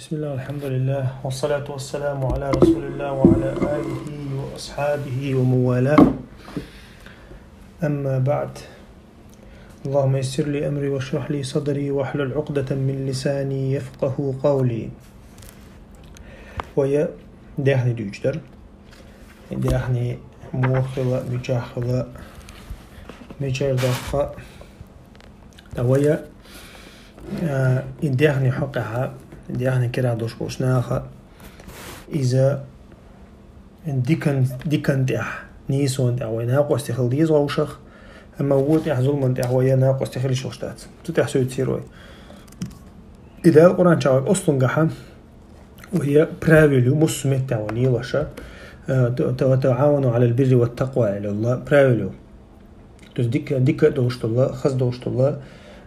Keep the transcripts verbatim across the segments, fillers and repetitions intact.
بسم الله، الحمد لله، والصلاة والسلام على رسول الله وعلى آله وأصحابه ومن والاه. أما بعد. اللهم يسر لي أمري واشرح لي صدري واحلل عقدة من لساني يفقه قولي. Вай даьхни дуьйцуш дар. Даьхни муха хила, мичахь хила, мичара даккха. Ткъа вай, а, и даьхни хьокъехь, даьхни кара долуш болчу наха, иза дикан, дикан тӀехь, нийсонан тӀехь вай накъостий хила деза вовшах, амма вон тӀехь, зуламан тӀехь вай накъостий хила йиш йолуш дац. Цу тӀехь суьйцур вай. И Дала Къуръан чохь вай ослунгахьа, вай правил ю, муссу меттехь вай лелоша, а, т-, т-, «وتعاونوا على البر والتقوى» аьлла правил ю. То есть дика, дика а долуш долу, хаза долуш долу,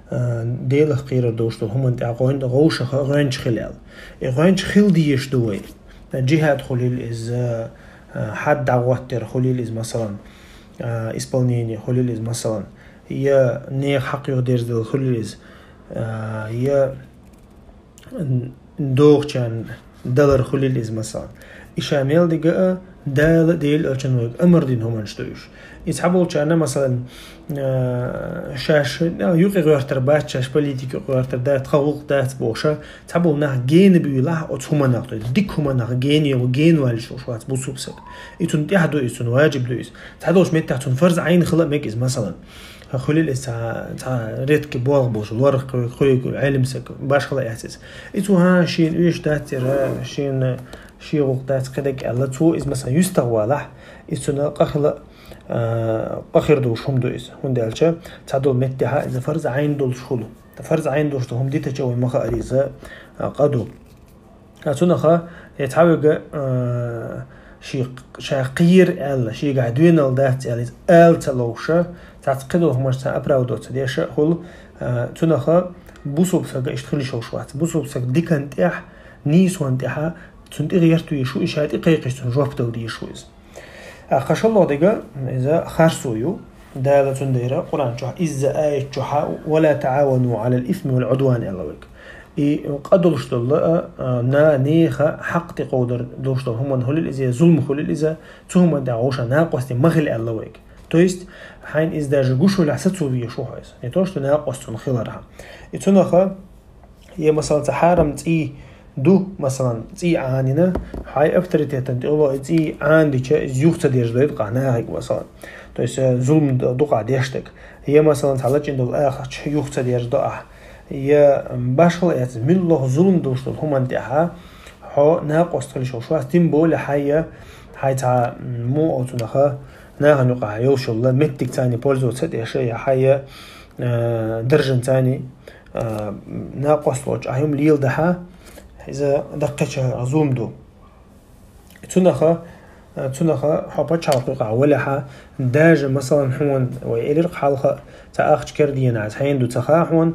а, Делах кхерар долуш долу хӀуманна тӀехь гӀойн-, гӀовшаха гӀоьнча хила аьлла. И гӀоьнча хила дезаш ду вай. Джихад хуьлийла иза, а, хьад дӀагӀоттар хуьлийла иза, масалан, а, исполнение хуьлийла иза, масалан, я нехан хьакъ юхадерзадала хуьлийла иза, а, я догӀучарна далар хуьлийла иза, масалан. И ша мел дика а, Дала, Делан элчано вайга амар дина хӀуманаш ду уьш. И цхьаболчарна, масалан, а, шаьш, а, юкъа гӀоьртар бац, шаьш политика юкъа гӀоьртар дац, тхан гӀуллакх дац бохуша, цхьаболу нах гена буьйлахь оцу хӀуманах, то есть дика хӀуманах гена йо-, гена ваьллаш волуш вац бусулба саг. И цунна тӀехь ду иза, цунна ваджиб ду иза. Цхьадолчу меттехь цунна фарз Ӏайн хила а мега иза, масалан. Хуьлийла иза цхьа, цхьа редкий болх болуш, лорах кхуьйга, кхуьйга Ӏелам саг, башхала а яц иза. И цо, хӀан, шена оьшуш дац цӀера, шена шен гӀуллакх дац кхидерг аьлла, цо иза, масалан, юьстах валахь, иза цунна къа хила, а, къа хир долуш хӀума ду иза. ХӀунда аьлча цхьадолу меттехьа иза фарз Ӏайн долуш хуьлу. Фарз Ӏайн долуш ду хӀума дитача вай ма хаара иза, а, къа ду. Ткъа цунаха, я цхьаверг, а, ши-, ша кхера аьлла, шегахь доьналла дац аьлла, иза ала ца ловша, цхьацца кхидолу хӀуманаш цхьа оправдывать ца деш а хуьлу, а, цунаха бусулба сага иштта хила йиш йолуш вац. Бусулба сага дикан тӀехь, нийсонан тӀехьа, цунна тӀе гӀерта везаш ву, и ша тӀе кхайкхича цунна жоп дала дезаш ву иза. А кхашалло дерг иза харцо ю. Дала цундела Къуръан чохь изза аят чохьа: «ولا تعاونوا على الإثم والعدوان» аьлла вайга. И къа долуш долу, а, а, на, неха хьакъ тӀекховдар долуш долу хӀуманна хуьлийла иза, я зулам хуьлийла иза, цу хӀуманна тӀехь вовшах накъостий ма хила аьлла вайга. То есть, хьайна иза даже гуш велахь, сацо везаш ву хьо иза. Не то, что накъост цунна хилархьама. И цунаха, я, масалан, цхьа хьарам цӀий ду, масалан, цӀий Ӏанийна, хьайн авторитетана тӀехула и цӀий Ӏанадича, иза юха ца дерзадойту ахь нахе, масалан. То есть, э, зулам д-, ду-кх ахь деш дерг. Я, масалан, цхьа лачкъийна долу ахча юха ца дерзадо ахь. Я, м, башхала а яц, муьлхха зулам долуш долу хӀуманна тӀехьа хьо накъост хила йиш йолуш вац, тем более хьайн, хьайн цхьа, м, муха оцунаха, нахана юкъахь йолуш йолу меттиг царна пользоваться деш, я хьайн, э, даржана царна, а, накъост лоцуш ахь хӀума леладахьа, иза даккхийчара зулам ду. Цунаха, а, цунаха хьо пачхьалкх юкъахь валахьа, даже, масалан, хьуна, вай элира-кх хьалха, цхьа ахча кердина, хьайна ду ца хаьа хьуна,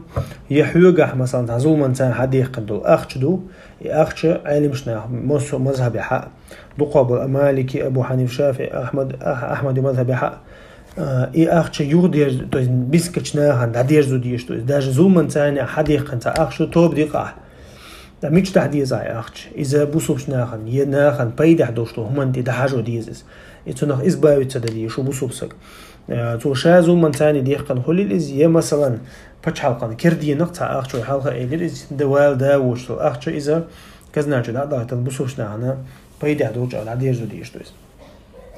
я хьоьгахь, масалан, цхьа зуламан царна хьадаьккхина долу ахча ду, и ахча Ӏеламаш наха, массо а мазхьабехьа, дукхахболу Малики, Абу Хьанифа, ШафиӀи, Ахьмад, Ах-, Ахьмади мазхьабехьа, а, и ахча юхадерза, то есть бискачу нахана дӀадерзо дезаш ду иза. Даже зуламан царна хьадаьккхина цхьа ахча ду, тоба де-кх ахь. Ткъа мича дахьа деза ахь и ахча? Иза бусулбачу нахана, я нахана пайдехь долуш долу хӀуманна тӀе дӀахьажо деза иза. И цунах избавиться дан дезаш ву бусулба саг. А, цо ша зуламан царна даьккхина хуьлийла иза, я, масалан, пачхьалкхана кердина-кх цхьа ахча, вай хьалха элира иза, да вала да воцуш долу ахча иза казна чу дӀа а дахийтина, бусулбачу нахана пайдехь долчу а дӀадерзо дезаш ду иза.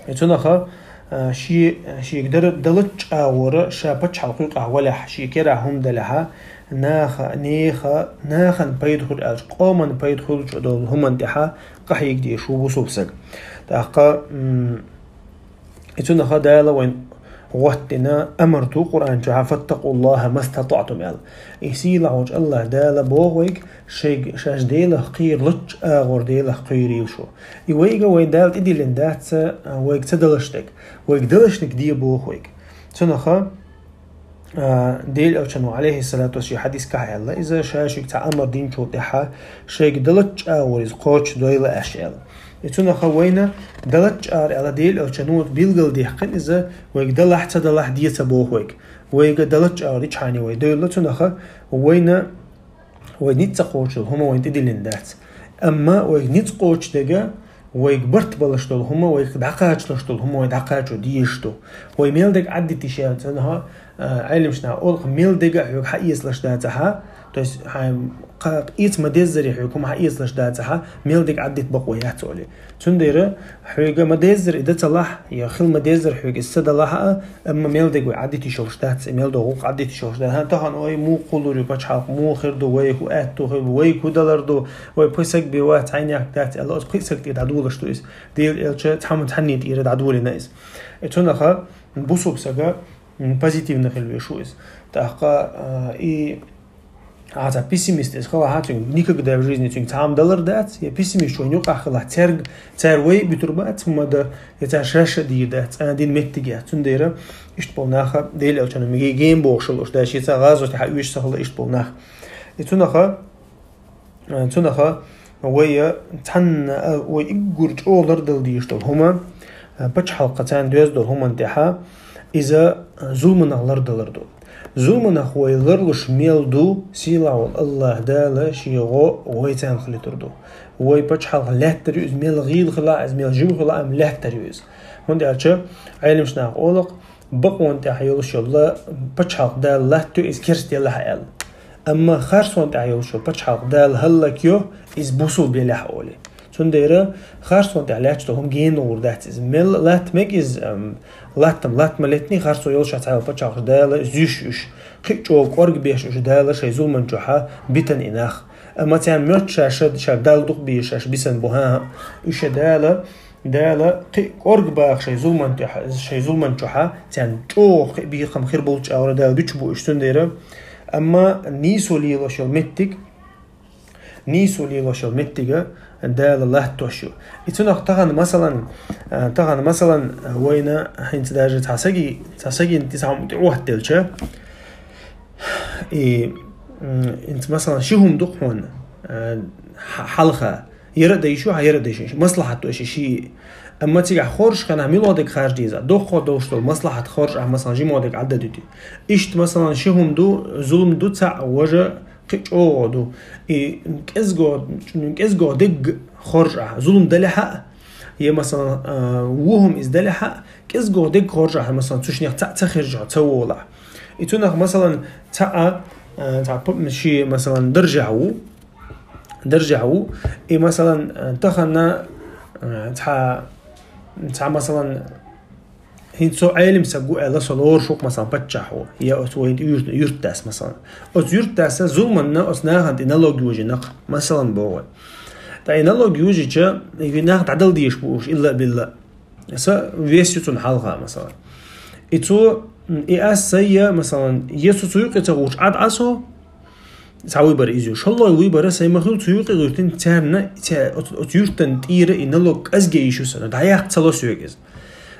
И цунаха, а, шен, шега дара даллачу агӀора ша пачхьалкх юкъахь валахь, шен керахь хӀума далахьа, наха, неха, нахана пайда хуьлу аьлча, къоманна пайда хуьлучу долу хӀуманна тӀехьа къахьега дезаш ву бусулба саг. ТӀаккха, м, и цунаха Дала вайн гӀоттина амар ду Къуръан чохь: «فاتقوا الله ما استطعتم» аьлла. И сийлахьволчу АллахӀ Дала боху вайга, шайга, шаьш Делах кхера луччу агӀор Делах кхерийла шу. И вайга вайн Дала тӀедиллина дац, а, вайга ца далаш дерг. Вайга далаш дерг де боху вайга. Цунаха, а, Делан элчано, Ӏалайхиссалату вассалам, шен хьадискахь аьлла, иза ша шуьга цхьа амар динчул тӀаьхьа, шайга даллачу агӀор иза кхочушдойла аша аьлла. И цунаха вайна даллачу агӀор аьлла, Делан элчано билгалдаьккхина иза, вайга далахь, ца далахь, де ца боху вайга. Вайга даллачу агӀор ичхьане вай девлла, цунаха вайна Вай ницкъ кхочул хӀума вайна тӀедиллина дац. Амма вай ницкъ кхочу дега, вайга барт балаш долу хӀума, вайга дӀакхачалаш долу хӀума вай дӀакхачо дезаш ду. Вай мел дега Ӏаддитиш яцанхьа, Ӏелимаш наха олу, мел дега хьоьга хьаэцалаш дацахьа, то есть хьайн кха-, эца ма-деззаре хьоьга хӀума хьаэцалаш дацахьа, мел дега Ӏаддит бакъо яц олий. Цундела хьоьга ма-деззара и дан ца лахь, я хила ма-деззара хьоьга иза ца далахьа, амма мел дега вай Ӏаддитиш йолуш дац, и мел догӀу гӀуллакх Ӏаддитиш йолуш дац. ХӀан, тахана, ой, муха кхулур ю пачхьалкх, муха хир ду, вай хӀун аьтту хир бу, вай хӀун далар ду, вай пхи саг бен вац, хьайнех дац аьлла, оцу пхи саг тӀера дӀадолуш ду иза. Дела элча цхьамма цхьанне тӀера дӀадолийна иза. И цунах бусулба сага, м, позитивно хила везаш ву иза. ТӀаккха, а, и Ахьа цхьа пессимист иза хилахь, цуьнга никогда в жизни цуьнга цхьа хӀума далар дац, я пессимист вайна юкъахь хилахь, цаьрга, цара вай а буьтур бац, хӀума дан, я цара шаьш а дийр дац, цкъа дина меттиг яц. Цундела иштта болу наха, Дела элчано мегий гена бохуш луш, да, шеца гӀазот тӀехь оьшуш ца хилла иштта болу нах. И цунаха, цунаха вай цхьанна, а, вай уггар чӀогӀа лардала дезаш долу хӀума, а, пачхьалкха царна доьзна долу хӀуманна тӀехь, иза, а, зуламанах лардалар ду. Зуламанах вай ларлуш мел ду, сийлахь волу АллахӀ Дала шен гӀо вай царна хилийтур ду. Вай пачхьалкх лаьттар ю иза, мел гӀийла хилахь иза, мел жима хилахь, амма лаьттар ю иза. ХӀунда аьлча Ӏелимаш наха олу-кх, бакъонан тӀехь йолуш йолу пачхьалкх Дала латтайо иза керста елахь аьлла. Амма харцонан тӀехь йолуш йолу пачхьалкх Дала хӀаллакйо иза бусулба елахь олий. Цундела харцонан тӀехь лаьтташ долу хӀума гена гӀур дац иза. Мел латта мега иза, ам, латтам латта ма леттиний, харцо йолуш цхьа йолу пачхьалкхаш Дала зуьйш уьш. Кхин а чӀогӀа кӀорга беш уьш Дала шайн зуламан чохь битина и нах. Амма царна моьтту ша, ша, ша Далла дукха безаш, ша бисина бу, хӀан-хӀа. Уьш Дала, Дала кхин а кӀорга баха шайн зуламан тӀехь, шайн зуламан чохь, царна чӀогӀа кхин а бекхам хир болчу агӀора Дала буьтуш бу уьш цундела. Амма нийсо лелош йолу меттиг, нийсо лелош йолу меттига Дала латтош ю. И цунах тахана, масалан, а, тахана, масалан, вайна хӀинца даже цхьа саги-, цхьа сагина тӀе цхьа хӀума тӀе Ӏоттаделча, и, м, хӀинца, масалан, ши хӀума ду-кх хьуна, а, хьа-, хьалха, яра а дайшо, хьан яра а дайшо, маслахьат ду ши, ши. Амма цигахь хоржуш хенахь муьлха дерг харжа деза? Доккхо долуш долу маслахьат хоржахь, масалан, жима дерг Ӏадда дуьтий. Иштта, масалан, ши хӀума ду, зулам ду цхьаъ, важа, кхин а чӀогӀа ду. И кӀезго, кӀезго дерг хоржахь, зулам далехьа а, я, масалан, а, ву хӀума иза далехьа а, кӀезго дерг хоржахь, масалан, цу шинех цхьаъ ца хержа ца волахь. И цунах, масалан, цхьаъ, а, цхьа п-, ши, масалан, даржехь ву, даржехь ву, и, масалан, а, тахана, а, цхьа, цхьа, масалан, хӀинца со Ӏелим саг ву аьлла, со лоруш ву-кх, масалан, паччахь ву, я оцу вайн юр-, юьртдас, масалан. Оцу юьртдаса зуламанна оцу нахана тӀе налог йожийна-кх, масалан, боху вай. Ткъа и налог йожийча, и нах дӀадала дезаш бу уьш, илла а билла. Аса вес ю цунна хьалха, масалан. И цо, м, и ас сайя, масалан, я со цу юкъе ца гӀуьртуш Ӏад Ӏа со, цхьа выбор иза ю. ШолгӀа выбор сайн ма-хуьллу цу юкъе гӀуьртина царна, ца-, оцу, оцу юьртан тӀера и налог кӀезге йиш ю сан, дӀаяккха ца ло соьга иза.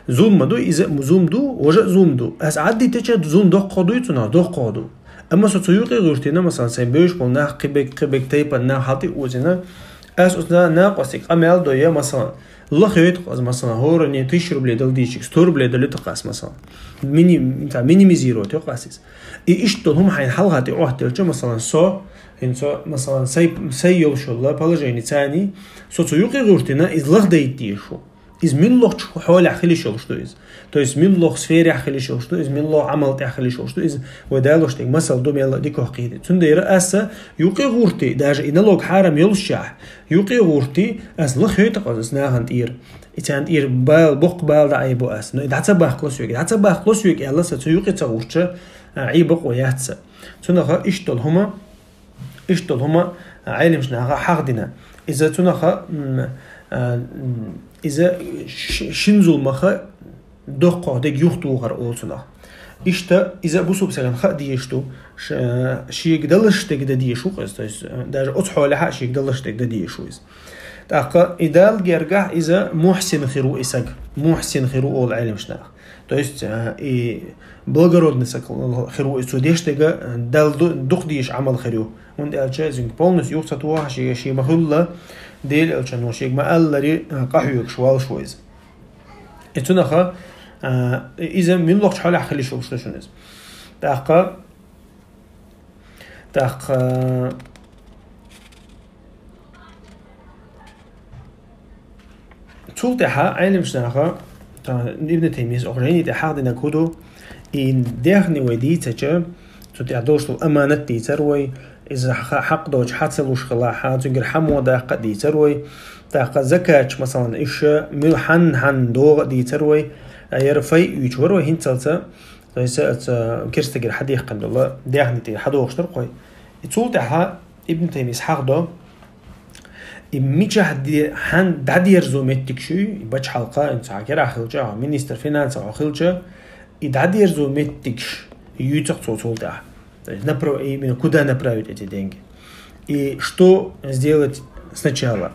Зулам ма ду иза, зулам ду, важа а зулам ду. Ас Ӏаддитича зулам доккхо дуй цунах, доккхо ду. Амма со цу юкъе гӀуьртина, масалан, сайн бевзаш болу нах, кхиберг, кхиберг тайпана нах хьал тӀе озийна, ас оцу на-, накъостиг къамел дой, я, масалан, лахьойту-кх аса, масалан, хӀоранна тысяча рублей дала дийчиг, сто рублей далуьйту-кх аса, масалан. Мини-, цхьа минимизировать йо-кх аса иза. И иштта долу хӀума хьайна хьалха тӀе Ӏоттаделча, масалан, со, хӀинца, масалан, сай, сай йолуш йолу положени царний, со цу юкъе гӀуьртина, иза лахдайта дезаш ву. Иза муьлххачу хьолехь хила йиш йолуш ду иза. То есть муьлхха сферехь хила йиш йолуш ду иза, муьлхха Ӏамал тӀехь хила йиш йолуш ду иза, вай далош дерг масал ду мелла а дикох кхийти. Цундела аса юкъе гӀурти, даже и налог хьарам йолушшехь, юкъе гӀурти, ас лахьойту-кх аса нахана тӀера. И царна тӀера бала, боккха бала дӀаайбо ас. Но и дӀа ца баккхало соьга, дӀа ца баккхало соьга аьлла, аса цу юкъе ца гӀуртча, а, Ӏе бакъо яц аса. Цунаха иштта долу хӀума, иштта долу хӀума, а, Ӏелимаш наха хьахдина. Иза цунаха, м, а, м, иза ш-, шин зуламаха доккхох дерг юхатухар олу цунах. Иштта иза бусулба сагана хаа дезаш ду, ш-, шега далаш дерг дан дезаш ву-кх иза, то есть, а, даже оцу хьолехьа а шега далаш дерг дан дезаш ву иза. ТӀаккха и Далла гергахь иза мухьсин хир ву и саг. Мухьсин хир ву олу Ӏелимаш наха. То есть, а, и благородный саг хир ву и, цо деш дерг, а, Далла ду-, дукха дезаш Ӏамал хир ю. ХӀунда аьлча иза полностью юха ца тухахь, шега, шега ма-хуьллу, Дела элчано шега ма-аллара, а, къахьоьгуш волуш ву иза. И цунаха, а, иза муьлххачу хьолехь хила йиш йолуш ду шуна иза. ТӀаккха ТӀаккха, Цул тӀаьхьа Ӏеламнаха, та, Ибн Таймийяс оха жайни тӀа хьахдинарг хӀу ду, и даьхни вай дийцача, цу тӀа долуш дола аманат дийцар вай, иза хьа-, хьакъ доцуш хьа ца луш хилахь, цуьнгара хьан мо даккха а дийцар вай, тӀаккха закаташ, масалан, иша муьлхьан-хьан догӀа а дийцар вай, а яра фай уьйчу вара вай хӀинцалца, то есть, ца керстагара хьадехкина дола даьхни тӀера хьадохуш дара кхой. И цул тӀаьхьа Ибн Таймийяс хьахдо, и мичахь де-, хьан дӀадерзо меттиг шуй, и бачхьалкха, и цхьа керахь хилча, а, министр финансов хилча, и дӀадерзо меттигаш юьйцах цо цул тӀаьхьа. То есть, направ-, именно куда направить эти деньги? И что сделать сначала?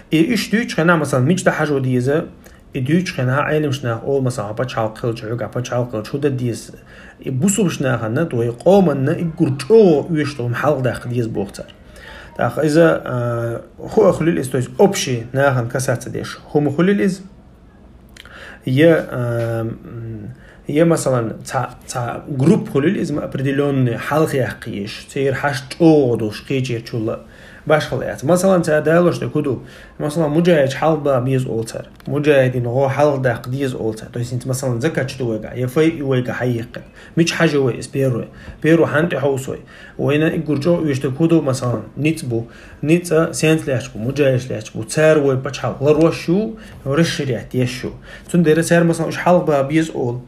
И уьш дуьйцу хенахь, масалан, мича дӀахьажо деза, и дуьйцу хенахь Ӏеламнаха олу, масалан, хьан пачхьалкх хилча, хьоьга пачхьалкх хилча, хӀу дан деза. И бусулбачу нахана, твои къоманна и гур чӀогӀа оьшуш долу хьалха даккха деза боху цара. ТӀаккха иза, а, хӀу а хуьлил иза, то есть общий нахана касаться деш, хӀума хуьлил иза. Я, а, м, я, масалан, цхьа, цхьа группа хуьлил иза, ма определённый хьалха яккха езаш, церан хьашт чӀогӀа долуш кхечерчул а башхала яц. Масалан, цара далош дерг хӀу ду? Масалан, муджахидаш хьалха бан беза олу цара. Муджахидийн гӀо хьалха даккха деза олу цара. То есть, хӀинца, масалан, закат ду вайга, я фай ю вайга хьайихкина. Мича хьажа вай иза первое? Первое хьан тӀе хьовсу вай? Вайна и гур чӀогӀа оьшуш дерг хӀу ду, масалан, ницкъ бу. Ницкъ сенца лаьтташ бу, муджахидаш лаьтташ бу. Цара вай пачхьалкх ларвеш ю, расширять еш ю. Цундела цара, масалан, уьш хьалха бан беза олу.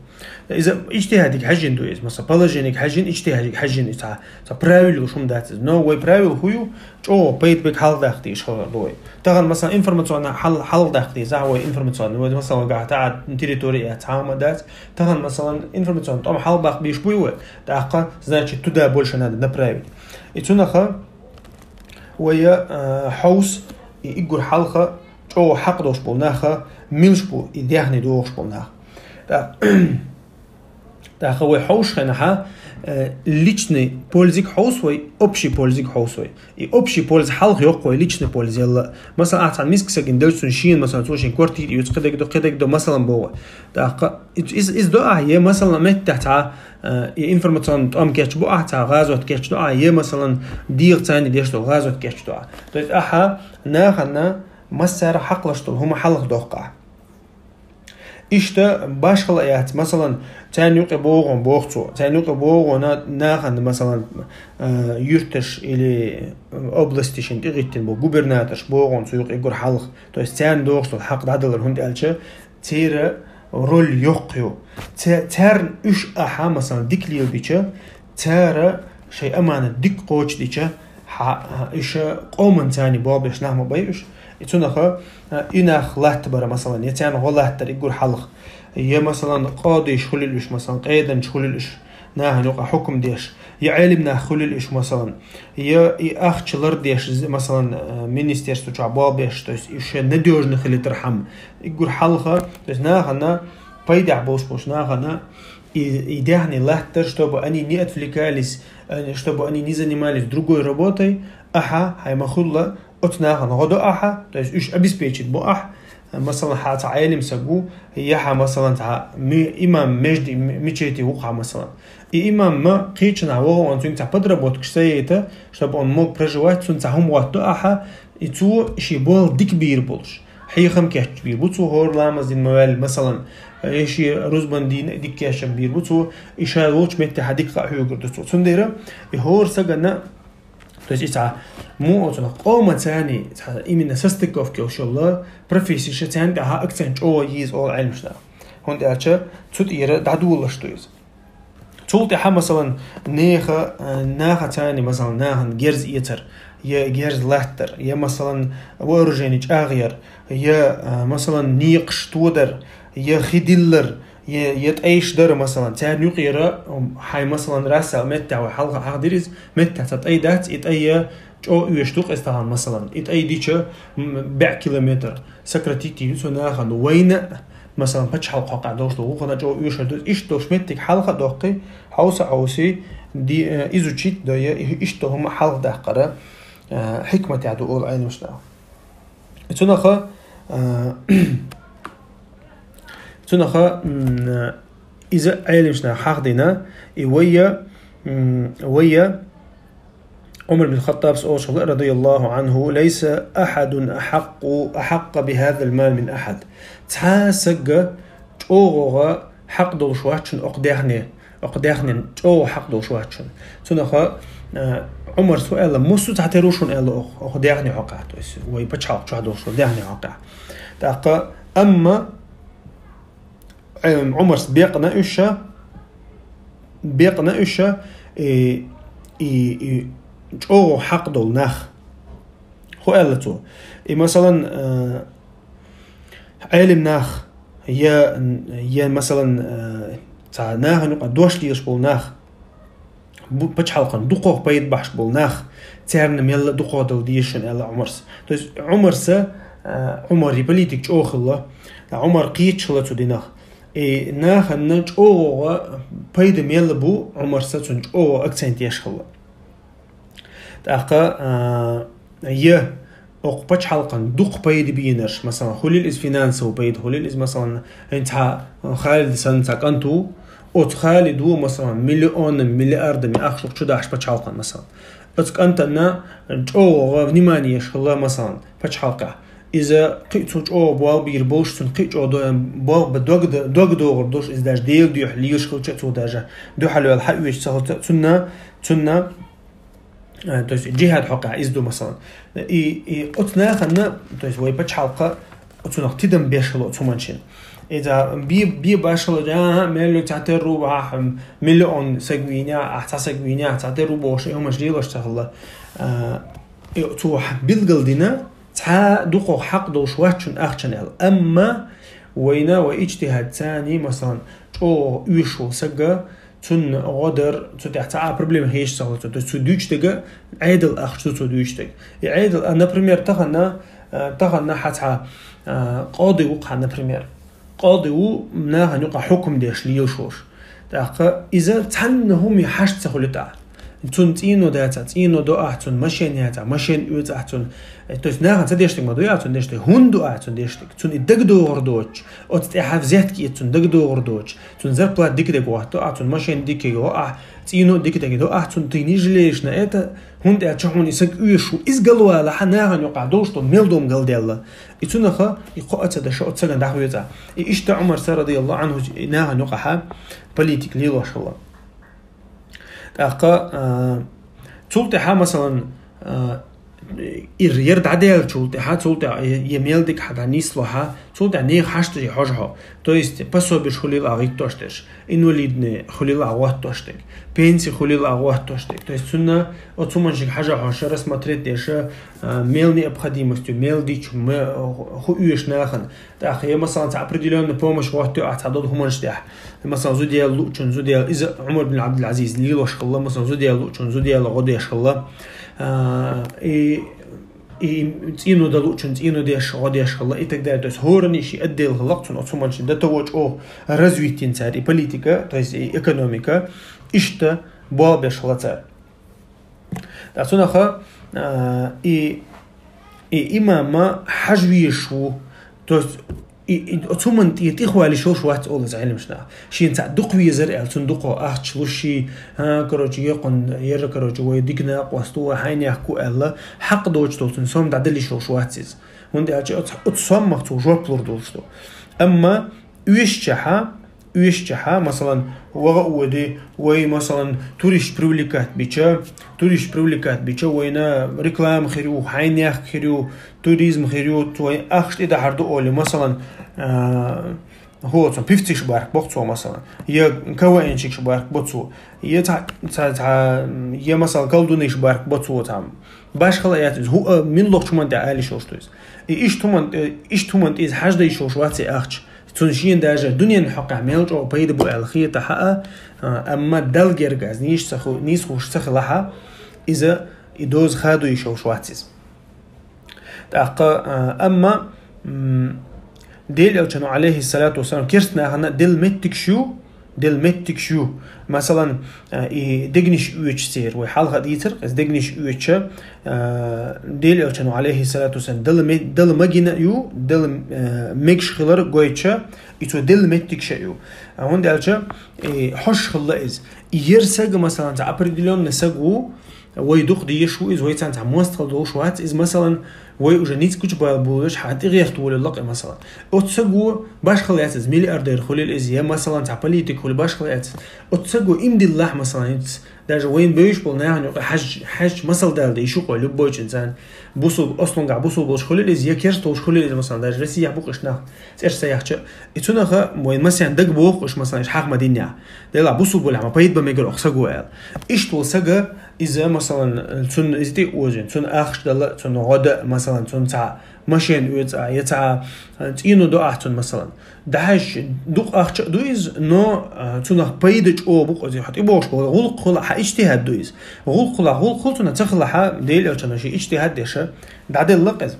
Иза иджтихӀадига хьаьжжина ду иза, масалан, положениега хьаьжжина, иджтихӀадига хьаьжжина иза цхьа, цхьа правило хӀума дац иза. Но вай правило хӀу ю, чӀогӀа пайда берг хьалха даккха дезаш хилар ду вай. Тахана, масалан, информационный хьал-, хьалха даккха деза, а, вай информационный, вай, масалан, вай гахь таӀа территори яц, хьан хӀума дац. Тахана, масалан, информационный тӀом хьалха баккха безаш буй вай, тӀаккха, значит, туда больше надо направить. И цунаха вай, а, хьовс, и, и гур хьалха чӀогӀа хьакъ долуш болу наха милаш бу, и даьхни дохуш болу нах. ТӀа-, тӀаккха вай хьовш хенахьа, э, личный пользиг хьовс вай, общий пользиг хьовс вай. И общий польза хьалха йоккху вай личный польза елла. Масалан, ахьа цхьана миска сагина делча цунна шена, масалан, цо шен квартира юьйцу, кхидерг ду, кхидерг ду, масалан, боху. ТӀаккха иза, иза, иза до ахьа, я, масалан, меттехь цхьа, э, и информационный тӀом кечбу ахьа, цхьа гӀазот кечдо ахьа, я, масалан, дегӀа царна деш долу гӀазот кечдо ахьа. То есть ахьа нахана массара хьакхалаш долу хӀума хьалха доккху ахьа. Иштта башхала а яц, масалан, царна юкъе богӀун боху цо, царна юкъе богӀуна нахана, масалан, э, юьрташ или области шина тӀегӀиттина бу губернаторш богӀун цу юкъе гур хьалха. То есть царна дохуш долу хьакъ дӀадалар, хӀунда аьлча церан роль йоккха ю. Ца-, царна уьш ахьа, масалан, дика лелабича, цара шайн аманат дика кхочушдича, хьа-, хьа-, уьш къоман царна болх беш нах ма бай уьш. И цунаха, а, и нах латтабара, масалан, я царна гӀо латтара и гур хьалха, я, масалан, къадиш хуьлил уьш, масалан, къеданча хуьлил уьш, нахана юкъа хьукум деш, я Ӏелим нах хуьлил уьш, масалан, я и ахча лардеш, з-, масалан, а, министерство чохь болх беш, то есть уьш надёжно хилийтархьама. И гур хьалха, то есть нахана пайдехь болуш болуш нахана, и, и даьхни латтар, чтобы они не отвлекались, э, чтобы они не занимались другой работой, ахьа, хьайн ма-хуьллу, оцу нахана гӀо до ахьа, то есть уьш обеспечить бу ахьа, масалан, хьан цхьа Ӏелим саг ву, я хьан, масалан, цхьа ми-, имам межди-, м-, мечети ву хьан, масалан. И имам ма кхечанахь вогӀу, он цуьнга цхьа подработкаш ца яйта, чтобы он мог проживать, цунна цхьа хӀума гӀотту ахьа, и цо шен болх дика бийр болуш. Хьехам кечбийр бу цо хӀора ламаз дина ма ваьлла, масалан, э, шен рузбан дийна дика кечам бийр бу цо, и ша волчу метте хьан дика хаа хьоьгур ду цо. Цундела и хӀора сагана, то есть и цхьа муо оцунах къоман царна, цхьа именно состыковка йолуш йолла, профессиша царна тӀехьа акцент чӀогӀа йийза олу Ӏелмашна. ХӀунда аьлча цу тӀера дӀадолалаш ду иза. Цул тӀаьхьа, масалан, неха, э, наха царна, масалан, нахана герз эцар, я герз латтар, я, масалан, вооружение чӀагӀъяр, я, э, масалан, некъаш тодар, я хи диллар, я, я тӀайш дара, масалан, царна юкъера, м, хьайн, масалан, расса меттехь вай хьалха хьахдира иза, меттехь цхьа тӀай дац, и тӀай я чӀо оьшуш ду-кх иза тахана, масалан, и тӀай дича, м, бӀе километр сократить йийр ю цу нахана, вайна а, масалан, пачхьалкх хьокъехь долуш долу гӀуллакхана чӀо оьшур ду. Иштта долуш меттиг хьалха а доккхий, хьовса а хьовсий, ди-, э, изучить а дой, и-, иштта хӀума хьалха даккхара, э, хьикматехь ду олу Ӏелмашна. Цунаха, э, цунаха, м, иза Ӏелмашна хьахдина, и вайя, м, вайя, Ӏумар бин Хаттабс олуш хилла, радияллаху анху: «Лайса ахадун ахакку, ахакка бихазал мал мин ахад». Цхьа саг чӀогӀа хьакъ долуш вац шуна окху даьхни, окху даьхнин чӀогӀа хьакъ долуш вац шуна. Цунах, э, Ӏумарс хӀу аьлла, массо а цхьатерра ву шуна аьлла окху, окху даьхни хьокъехь, то есть вай пачхьалкх чохь долуш долу даьхни хьокъехь. ТӀаккха, амма, э, Ӏумарс бекъна уьш, бекъна уьш, и, и, и чӀогӀа хьакъ долу нах. ХӀу аьлла цо. И, масалан, э, Ӏелим нах, я, я, масалан, э, цхьа нахана юкъа дош лелаш болу нах, бу-, пачхьалкхан дукхох пайда бахьаш болу нах, царна мелла а дукхох дала дезаш шуна аьлла Ӏумарс. То есть Ӏумарса, э, Ӏумар и политик чӀогӀа хилла, Ӏумар кхеташ хилла цу динах. И нахана чӀогӀа пайда мелла бу Ӏумарса, цунна чӀогӀа акцент еш хилла. ТӀаккха, а, я окху пачхьалкхан дукха пайда бийнарш, масалан, хуьлийла иза финансовый пайда, хуьлийла иза, масалан, хӀинца цхьа Халид санна цхьа кӀант ву, оцу Халид ву, масалан, миллионами, миллиардами ахча чу дахьаш пачхьалкхан, масалан. Оцу кӀантана чӀогӀа внимание еш хилла, масалан, пачхьалкхехь. Иза кхин а цу чӀогӀа болх бийр болуш, цунна кхин а чӀогӀа до-, болх бан дог д-, дог догӀур долуш, иза даже Делан дуьхьа лелаш хилча а цо даже дуьхьал ваьлла хьан оьшуш ца хилча, цунна, цунна э, то есть джихад хьокъехь иза ду, масалан. И, и оцу нахана, то есть вай пачхьалкха оцунах тидам беш хилла оцу хӀуманшина. Иза бе-, бе баш хилла, а, мел цхьатерра ву, ахь, миллион саг вийна, ахь цхьа саг вийна, ахь цхьатерра ву бохуш, и хӀуманаш лелаш ца хилла. А, и цо билгал дина, цхьа дукхох хьакъ долуш вац шуна ахчана аьлла. Амма вайна, вай иджтихӀад царний, масалан, чӀогӀа оьшуш волу сага, цунна гӀо дар, цу тӀехь цхьа а проблема хезаш ца хилла цунна. То есть цу дуьйцуш дерг Ӏедал ахча ду цо дуьйцуш дерг. И Ӏедал, а, например, тахана, а, тахана хьан цхьа, а, къоди ву-кх хьан, например. Къоди ву нахана юкъа хьукум деш лелаш волуш. ТӀаккха иза цхьанна хӀума хьашт ца хуьлу тӀаккха. Цунна цӀено дацахь, цӀено до ахь, цунна машен яцахь, машен оьцу ахь цунна. Э, то есть нахана ца деш дерг ма ду ахь цунна деш дерг. ХӀунда ду ахь цунна деш дерг? Цунна и дагадогӀур доцуш. Оцу тӀехь взятки эца цунна дагадогӀур доцуш. Цунна зарплата дика дерг гӀотто ахь, цунна машен дика гӀо ахь, цӀено дика дерг до ахь, цунна ты не жалеешь на это, хӀунда аьлча хьуна и саг оьшуш ву. Иза галвала хьан нахана юкъахь долуш долу мел дом галдаьлла. И цунаха, и кхоа ца даша, оцу сагана дӀахьоьцу ахь. И иштта Ӏумарса, радияллаху анху, и нахана юкъахьа политика лелош хилла. ТӀаккха, а, цул тӀаьхьа, масалан, а, ир яр дӀадаьллачул тӀаьхьа, цул тӀаьхьа я, я мел дика хьан дӀа нисло хьан, цул тӀаьхьа нехан хьашт ца хьожу хьо. То есть пособиш хуьлийла ахь гӀиттош дерш, инвалидный хуьлийла ахь гӀоттош дерг, пенси хуьлийла ахь гӀоттош дерг. То есть цунна оцу хӀуманшка хьажа хьо ша рассмотреть деш, а, мел необходимостью, мел дичу, ме-, хӀу оьшу нахана. ТӀаккха я, масалан, цхьа определённая помощь гӀоттайо ахь цхьа долу хӀуманаш тӀехь. Масалан, зуда яьлла луучун зуда яьлла, иза Ӏумар бин Ӏабдул-Ӏазиз лелош хилла, масалан, зуда яьлла луучун зуда яьлла гӀо деш хилла. А, и, и цӀено дан луучун цӀено деш, гӀо деш хилла, и так далее. То есть хӀоранна ши отдел хилла-кх цунна оцу хӀуманшна, до того чӀогӀа развитина цара и политика, то есть и экономика, иштта болх беш хилла цара. ТӀаккха цунаха, а, и, и имама хьажа везаш ву. То есть и, и оцу хӀуманна тӀе тӀехвала йиш йолуш вац олу иза Ӏеламнаха. Шена цхьаъ дукха везара аьлла, цунна дукха ахча луш ши, а, короче, йоккхун яра, короче, вай дика накъост ву, вай хьайнехк ву аьлла, хьакъ доцуш долу цунна сом дӀадала йиш йолуш вац иза. ХӀунда аьлча оцу, оцу сомах цо жоп лур долуш ду. Амма оьшучехьа, оьшучехьа, масалан, ваха а води, вай, масалан, турист привлекать бича, турист привлекать бича, вайна реклама хир ю, хьайнехк хир ю, туризм хир ю, вай ахча тӀедахьар ду олий, масалан, а, хӀо, цо певцаш барк бо-кх цо, масалан, я КВНщикаш барк бо цо, я цхьа, цхьа, цхьа, я, масалан, колдунаш барк бо цо, цхьа башхала яц иза, хӀу, а, мин лохчу хӀуманна тӀе ала йиш йолуш ду иза. И иштта хӀуманна, э, иштта хӀуманна тӀе иза хьажа дан йиш йолуш вац и ахча. Цунна шена даже дуьненна хьокъехь мел чӀогӀа пайда бу аьлла хета хьа а, а, амма Далла герга иза нийса ца ху-, нийса хууш ца хилахь а, иза и доза хадо йиш йолуш вац иза. ТӀаккха, а, амма, м, Делан Элчано, алейхиссалату вассалам, керста нахана делла меттигаш ю, делла меттигаш ю. Масалан, а, и дегнаш оьцуш церан, вай хьалха дийцар, иза дегнаш оьцуш, а, Делан Элчано, алейхиссалату вассалам, дала ме-, дала магина ю, дала, а, мегаш хилар гойтуш, и цо делла меттигаш а ю. А, хӀунда аьлча, и хьожуш хилла иза. И яр сага, масалан, цхьа определённый саг ву, Вай дукха дезаш ву иза, вай царна цхьа моастагӀал долуш вац иза, масалан, вай уже ницкъ гучубала болуш, хьан тӀегӀерта волуьлла-кх и, масалан. Оцу саго башхала яц иза, миллиардер хуьлийла иза, я, масалан, цхьа политик хуьлу, башхала яц. Оцу саго имдиллахь, масалан, хӀинца даже вайна бевзаш болу нахана юкъа хьаьж-, хьаьжча масал дала де, йиш ю-кх вай любой чуьнца. Бусул-, аслунгахь бусул болуш хуьлийла иза, я керста волуш хуьлийла иза, масалан, даже Россияхь бу-кх уьш нах, цӀераш ца яхча. И цунах вайн массарна дага боху уьш, масалан, уьш хьаха ма динехь. Делахь бусул болехь ма пайда бан мегара оха саго аьлла. Иштта волу сага, иза, масалан, цунна иза тӀе а озийна, цунна ахча дала, цунна гӀо дан, масалан, цунна цхьа машен оьцу ахь, я цхьа, э, цӀено до ахь цунна, масалан. ДӀахьаьжча, дукха ахча а ду иза, но, э, цунах пайда чӀогӀа бу-кх иза. Хьо тӀебогӀуш болу гӀуллакх хуьлу, хьан иджтихӀад ду иза. ГӀуллакх хуьлахь, гӀуллакх хуьлу цунах ца хилахь, Делан Элчано шен иджтихӀад деш, дӀаделла-кх иза.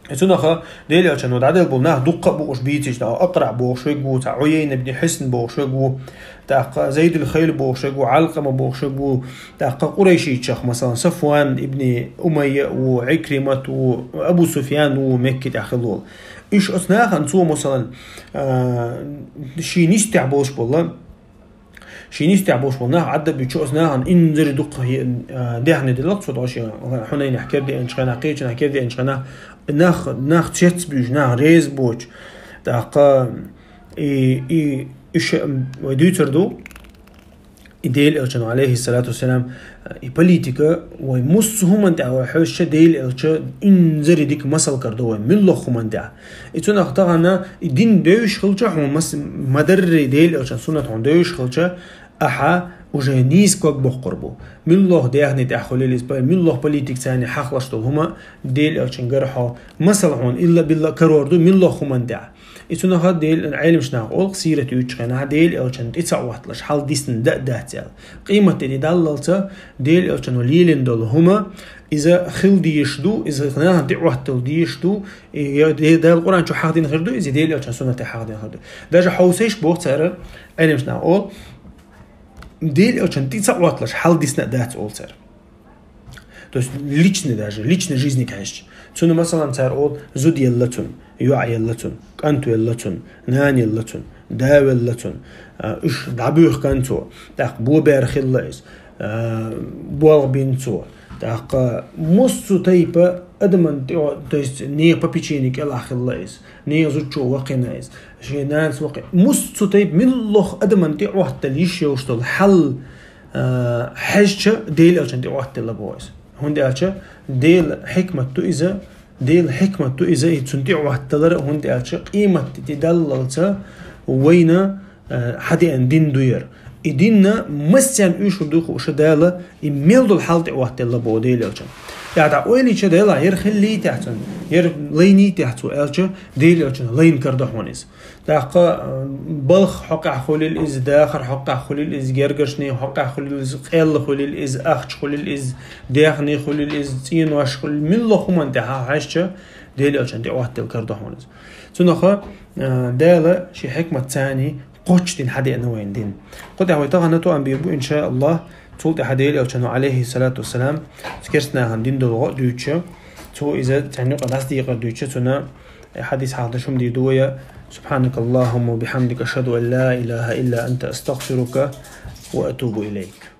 И цунах Делан Элчано дӀаделла болу нах дуккха а бу уьш бийцича, тӀаккха Акъраъ бохуш верг ву, цхьа Ӏуяйна ибн Хьисн бохуш верг ву, тӀаккха Зайдул Хайл бохуш верг ву, Ӏалкъама бохуш верг ву, тӀаккха къурайшичех, масалан, Сафван ибн Умайя ву, Ӏикримат ву, Абу Суфьян ву, Мекки тӀехь хилла волу. Уьш оцу нахана цо, масалан, а, шен йистехь болуш болу, шен йистехь болуш болу нах Ӏадда буьйцу, оцу нахана инзаре дуккха, а, даьхни делла-кх цо, тӀаккха шен Хьунайнехь кердинчу хенахь, кхечанхьа кердинчу хенахь, нах, нах цецбуьйцу, нах реза боцуш. ТӀаккха и, и, уьш, м, вай дуьйцур ду, и Делан Элчано, алейхиссалату вассалам, и политика, вай муссу хӀуманна тӀехь вай хьоьжуча, Делан Элча инзаре дика масал карадо вай, муьлхха хӀуманна тӀехь. И цунах тахана и дин бевзаш хилча, хьуна мас-, ма-дарра Делан Элчан суннат хьуна девзаш хилча, ахьа уже нийса ког боккхур бу. Муьлхха даьхни тӀехь хуьлийла иза, па-, муьлхха политика царна хьахалуш долу хӀума, Делан Элчан гара хьо масал хьуна илла-билла карор ду муьлхха хӀуманна тӀехь. И цунах Делан Ӏеламчу наха олу-кх, сират юьйцучу хенахь, Делан Элчан тӀе ца Ӏотталуш хьал дисна дан а дац аьлла. Къематде тӀе даллалца Делан Элчано лелийна долу хӀума, иза хила дезаш ду, иза нахана тӀе Ӏоттала дезаш ду, и я Де-, Дала Къуръан чу хьахдина хир ду, иза Делан Элчан суннате хьахдина хир ду. Даже хьовсийша, боху цара, Ӏеламчу наха олу, Делан Элчан тӀе ца Ӏотталуш хьал дисна а дац, олу цара. То есть личный даже, личный жизни хьаьжча. Цунна, масалан, цара олу, зуда елла цунна, йоӀ елла цунна, кӀант велла цунна, нана елла цунна, да велла цунна, а, уьш дӀабуьйхкан цо, тӀаккха бобер хилла иза, а, болх бина цо, тӀаккха муссу тайпа адаман тӀе-, то есть нехан попечение кӀелахь хилла иза, нехан зудчо вакхина иза, шен нанас вакхи-, муссу тайпа муьлхха адаман тӀе Ӏоттала йиш йолуш долу хьал, а, хьаьжча, Делан Элчан тӀе Ӏоттала боху иза. ХӀунда аьлча Делан хьикмат ду иза, Делан хьикмат ду иза, и цунна тӀе Ӏотталара, хӀунда аьлча къематде тӀе даллалца вайна, а, хьадеана дин ду яра. И динна массарна оьшур ду-кх уьш Дала, и мел долу хьал тӀе Ӏоттала боху Делан Элчан. ТӀаккха ойла йича, делахь, яра хиллий техь цунна, яра лайний техь цо аьлча, Делан Элчано лайна карадо хьуна иза. ТӀаккха, а, балха хьокъехь хуьлийла иза, дахар хьокъехь хуьлийла иза, гергарчнийн хьокъехь хуьлийла иза, къелла хуьлийла иза, ахча хуьлийла иза, даьхни хуьлийла иза, цӀенош хуьлийла, муьлхха хӀуманна тӀехь хьаьжча, Делан Элчан тӀе Ӏоттала карадо хьуна иза. Цунах, а, Дала шен хьикмат царний кхоччуш дина хьадеана вайна дин. Кху тӀехь вай тахана тоам бийр бу, иншааллахӀ, цул тӀаьхьа Делан Элчано, алейхиссалату вассалам, керста нахана дин долу гӀо а дуьйцуш, цо иза царна юкъа дӀасадекъар дуьйцуш, цунна хьадис хьахдеш хӀума дийр ду вай: سبحانك اللهم وبحمدك، أشهد أن لا إله إلا أنت، أستغفرك وأتوب إليك.